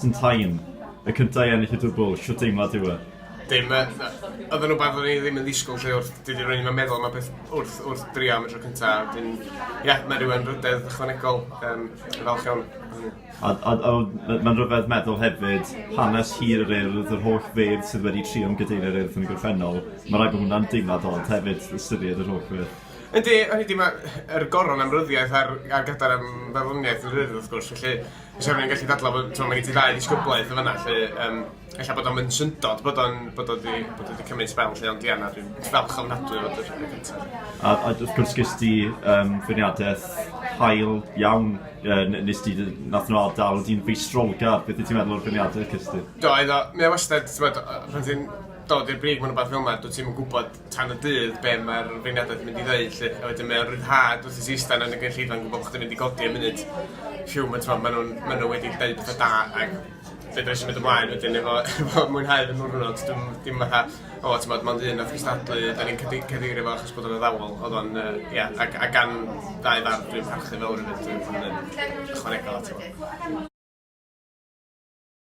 Time, y cyntaf i ennill y dwbl, shwt deimlad yw e? Dim, yy, oedd yn rhywbeth o'n i ddim yn ddisgwyl lle wrth, dwi wedi rhoi i'n meddwl am y peth wrth, wrth drio am y tro cyntaf. Wedyn, ie, yeah, mae rhywun rhydedd ychwanegol, um, falch iawn. A, a, a mae'n rhyfedd meddwl hefyd, hanes hir yr Urdd, yr holl feirdd sydd wedi trio am gadeiriau'r Urdd yn y gorffennol, mae rhaid bod hwnna'n deimlad od hefyd, ystyried yr holl beth. Yndi, hynny 'di ma' yr goron am ryddiaeth a'r a'r gadair am farddoniaeth yn Rhydd wrth gwrs, felly fysa rhywun yn gallu dadlau bod t'mo' ma' gen ti ddau ddisgyblaeth yn fanna 'lly yym ella bod o'm yn syndod bod o'n bod o 'di bod o 'di cymryd sbel 'lly ond ia na dwi'n falch ofnadwy o fod yr y cynta. A a wrth gwrs ges di yym feirniadaeth hael iawn yy nes di nath nhw adael di'n feistrolgar, beth wyt ti'n meddwl o'r feirniadaeth cest ti? Do oedd o mae o wastad t'mod yy pan ti'n dod i'r brig mewn rwbath fel 'na dw't ti'm yn gwbod tan y dydd be' mae'r feirniadaeth yn mynd i ddeud 'lly a wedyn mae o'n ryddhad wrth i ti ista 'na yn y gynulleidfa'n gwbod bo' chdi'n mynd i godi yn munud phew ma' t'mo' ma' nw'n ma' nw wedi deud petha da ag fedrai symud ymlaen wedyn efo efo mwynhau fy niwrnod dwi'm dim fatha o t'mod mond un nath gystadlu 'dan ni'n cade- cadeirio fo achos bod o'n addawol o'dd o'n yy ia ag a gan ddau fardd dwi'n parchu fowr hefyd dwi'n hynny'n ychwanegol ato fo.